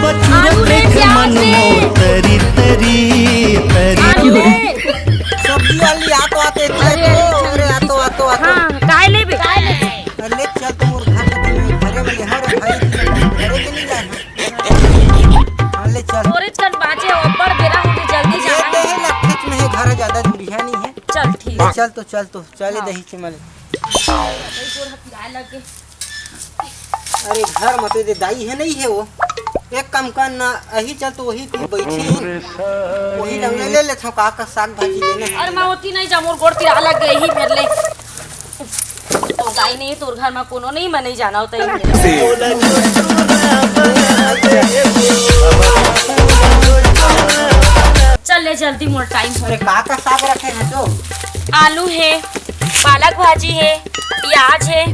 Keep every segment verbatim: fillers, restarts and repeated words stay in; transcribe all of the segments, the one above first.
आलू रे, प्याज रे। तरी, तरी, तरी। आलू रे। सब्जी वाली आ तो आते, अरे, अरे, अरे, आ तो, आ तो, आ तो। हाँ, काय लेबे? काय लेबे? अरे, ले चल, तुम और घर के, तुम घरे वाले, हाँ रे भाई, घरे के नहीं जाए। हाँ, ले चल। तोरे कन बाँचे, अब्बड़ बेरा होगे, जल्दी ये जाना तो है। है ना, खेत में है, घर ज्यादा दूरिया नहीं है। चल, ठीक। ले चल तो, चल तो, चल हाँ। दही चिमल। भाई, गोड़ हथियाए लग गए। अरे घर म तो दे दाई है, नहीं है वो। एक काम कर ना, अही चल तो वही तीर बैठी है। वही लंग ले लेथव का का साग भाजी लेना है। अरे मैं होती नहीं जा, मोर गोड़ पिरा लग गई ही मेरे ले। तो दाई नहीं, तोर घर में कोनो नहीं, मैं नहीं जाना होता ही। चल ले जल्दी, मोर टाइम हो। अरे का का साग रखे हैं तो? आलू है, पालक भाजी है, प्याज है।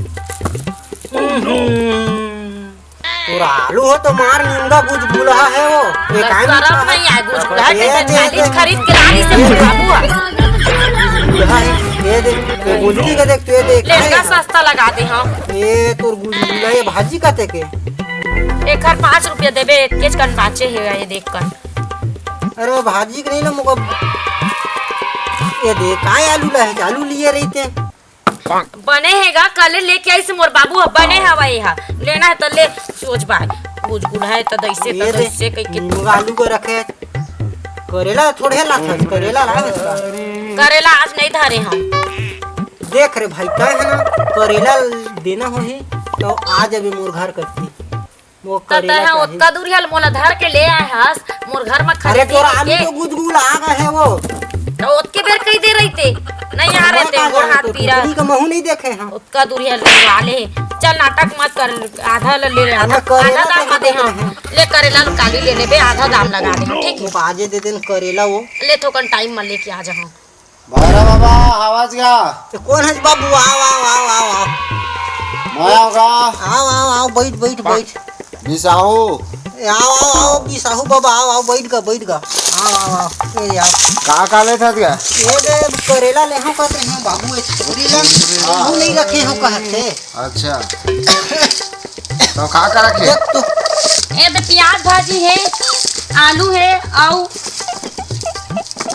तोर आलू हो तो मार निंदा, गुजगुला है वो। ये बस काहे नहीं सरफ खा? नहीं आए, गुजगुला है, ये तो दे, चालीस दे। खरीद के लानी से बाबू आ। गुजगुला है, ये देख, ये गुजगुली का देख, तू ये देख, ले, है इतना ना? सस्ता लगा दे हम। ये तोर गुजगुला, ये भाजी का ते के? एकर पाँच रुपया देबे, एक केज कन बाँचे है, ये देख कन। अरे वो भाजी के नहीं ना, मुको ये देख, काय आलू ला है, आलू लिए रहिते। बने हे गा, कल लेके आइस मोर बाबू ह, बने हवय एहा। लेना हे त ले, सोच बाय। गुजगुल हे त दैसे त ये दे, दैसे कहिके। नींबू आलू को रखे। करेला थोड़े लाथस, करेला लाथस का? करेला आज नहीं धरे हम। देख रे भाई, तय है ना, करेला देना होही तो आ जाबे मोर घर कती। वो त करेला तैं ह चाही। ओतका दूरिहा ल मोला धर के ले आए हस, मोर घर म अरे खरीदी तोरा आलू के। तो गुजगुल आ गए है वो। त ओतके बेर कही दे रहिते, नहीं आ मैं रहिते, का गोड़ जाने हाथ तो पीरा। टुकड़ी का महू नहीं देखे हम। ओतका दूरिहा ले वाले। चल नाटक मत कर, आधा ल ले ले, आधा, अरे करेला आधा दाम तो म दे देख हम। रहे हैं। ले करेला ल काली ले लेबे, आधा दाम लगा दे हम, ठीक है? वो आजे दे देन करेला वो। ले थोकन टाइम म लेके आ जा हम। भैरा बाबा, आवाज गा। तो कौन है बाबू? आओ, आओ, आओ, आओ, आओ। मैं आओ गा। आओ, आओ, आओ, बैठ, बैठ, बैठ। बिसाहू। ए, आओ, आओ, आओ, बिसाहू बाबा, आओ, आओ, बैठ गा, बैठ गा। आओ, आओ, आओ। ए, आओ। का, का लेत हस गा? ये दे, करेला ले हो कहत रहे हैं बाबू, ये करेला हाँ। हम नहीं रखे हो कहत थे। अच्छा। तो का, का रखे? देख तो। ए, तो प्याज भाजी है, आलू है, अउ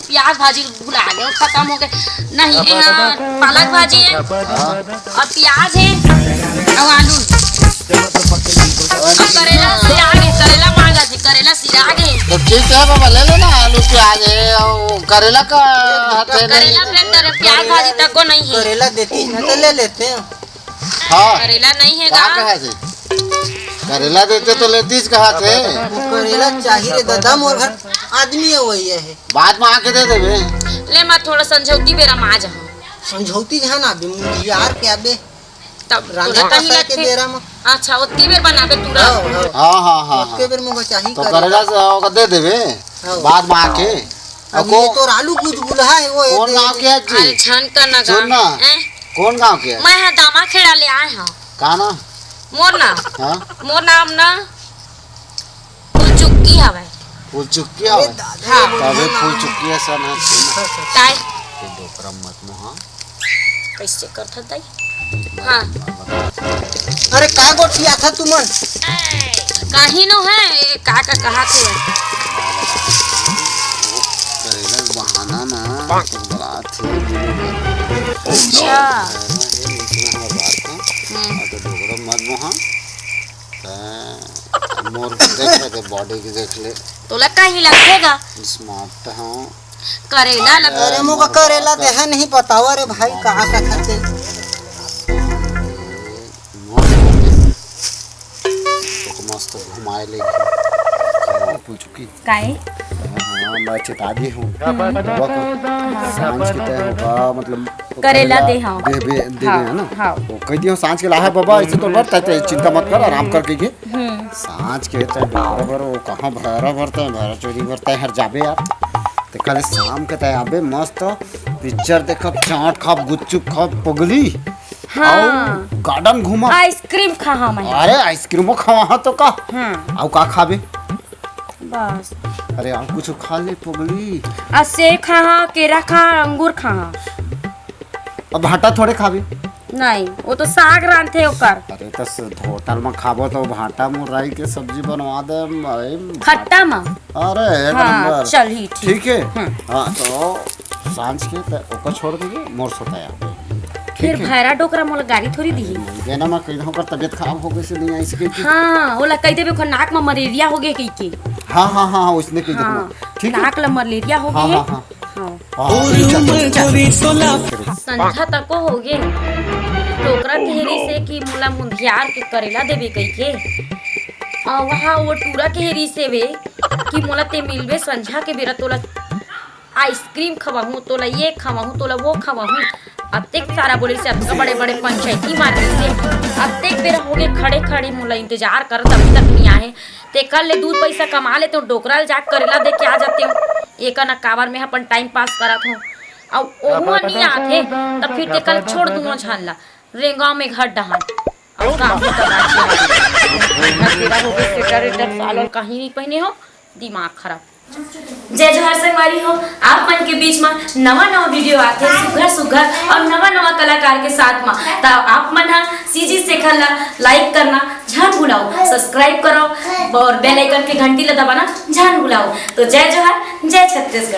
प्याज भाजी भुला गए, खत्म हो गए। नहीं, ए, हाँ, पालक भाजी है, हाँ। अउ प्याज है, अउ आलू। अउ करेला सिरा गए, करेला मांगा जी, करेला सिरा गए। तो ठीक है बाबा, ले लो ना, आलू प्याज है, अउ करेला का हाथ है नहीं। करेला पे करे, प्याज भाजी तक को नहीं है। करेला देती है तो ले लेते हैं। हाँ। करेला नहीं है का का? कहा थे? करेला देते तो लेतीस कहा थे। वो करेला चाहिए रे दादा, मोर घर आदमी है, वही है। बाद में आके दे देबे। ले, मैं थोड़ा संझौती बेरा में आ जाऊँ। संझौती जहाँ ना बे, मुझे यार क्या बे? तब रांधा तोला कहीं कसाई के लगथे। बेरा में। अच्छा, ओतके बेर बनाबे तू हाँ, रह। हाँ। हाँ, हाँ, हाँ, ओतके हाँ। बेर मोगा चाही तो करेला। करेला से ओका दे देबे, हाँ। बाद में आके। अब अको ये तो आलू गुजगुल है, वो ये कौन दे गाँव दे। के है जी? अरे छन का ना सुन ना। गाँव, हैं? कौन गाँव के है? मैं हा दामा खेड़ा ले आए हाँ। का ना? मोर ना। हाँ? मोर नाम ना फुलचुक्की हवय। फुलचुक्की हवय? अरे दादा, हाँ। ये तबे बोलना। फुलचुक्की असन है। काय? ये डोकरा मत मोहा। कैसे करथा ताई? हाँ। अरे का गोठियाथा तुमन? काही नो है, ये का का कहा थे? करेला के बहाना ना, तो बड़ा थे। अच्छा। हम्म। आ तो डोकरा मत मोहा। तैं मोर देख ले, बॉडी के देख ले। तोला कहीं लगेगा? स्मार्ट हूँ। करेला लग अरे मोका करेला देहा नहीं बतावा रे भाई, कहाँ का खाते? मस्त, मस्त घुमाए ले। फुलचुक्की। काहे? हाँ, मैं चेता दी हूँ। हम्म। बाबा का सांझ के तय होगा, मतलब करेला दे, हाँ। दे, दे, दे, हाँ, है ना? हाँ। वो कह दियो सांझ के लाहे बाबा, ऐसे तो बढ़ता है, चिंता मत कर, आराम करके ये। हम्म। सांझ के तय बराबर वो कहाँ भरा भरता है, भरा चोरी भरता है, हर जाबे यार। ते कल शाम के तय आबे, मस्त पिक्चर देखब, चाट खाब, गुपचुप खाब, पगली। हाँ। और गार्डन घूमब। आइसक्रीम खाहा मैं। अरे आइसक्रीमो खावा तो का? हाँ। अउ का खाबे? बस। अरे अउ कुछ खा ले पगली। आ सेब खाहा, केरा खाहा, अंगूर खाहा। अब भाटा थोड़े खाबे। नहीं, वो तो साग रांधथे ओकर। अरे तो स-, होटल में खाबो तो भांटा मुरई के सब्जी बनवा दे, भाई। खट्टा में? अरे एक हाँ, नंबर। चल ही ठीक। ठीक है। हम्म। हाँ, तो सांझ के त ओकर छोड़ दीजिए, मोर सोता है। ठीक फिर है। भैरा डोकरा मोला गारी थोड़ी दी। नहीं देना, मैं कह दूँ, ओकर तबीयत खराब हो गई से नहीं आई सके थी। हाँ, ओला कह देबे, ओकर नाक में मलेरिया हो गए कह के। हाँ, हाँ, हाँ, हाँ, उसने कह हाँ, देना। ठीक है। नाक ला मलेरिया हो हाँ, गए। हाँ, हाँ। हाँ। हाँ, ठीक है। संझा तको हो गए, डोकरा कह रिसे कि मोला मुंधियार के करेला देबे कह के। और वहाँ वो टूरा कह रिसे वे कि मोला ते मिलबे संझा के बेरा, तोला आइसक्रीम खवाहूँ, तोला ये खवाहूँ, तोला वो खवाहूँ। अतेक सारा बोले से, अतका बड़े बड़े पंचायती मार रही से। अतेक बेरा हो गए खड़े खड़े, मोला इंतजार करत, अभी तक नहीं आए। ते कर ले, दू पैसा कमा लेते हो, डोकरा ल जाके करेला दे के आ जाते हो। एक ना काबर में अपन टाइम पास करत हो, अब ओहू नहीं आते, तब फिर ते कर छोड़ दूंगा झान ला, रेंगाव में घर डहान। अब काम ही तो बात है। घर तेरा हो गए, स्वेटर वेटर साल और कहीं नहीं पहने हो, दिमाग खराब। जय जोहार संगवारी हो, आप मन के बीच में नवा नवा वीडियो आथे, सुघर सुघर और नवा नवा कलाकार के साथ में। त आप मन हा सीजी शेखर ला लाइक करना झन भुलाओ, सब्सक्राइब करो और बेल आइकन के घंटी ला दबाना झन भुलाओ। तो जय जोहार, जय छत्तीसगढ़।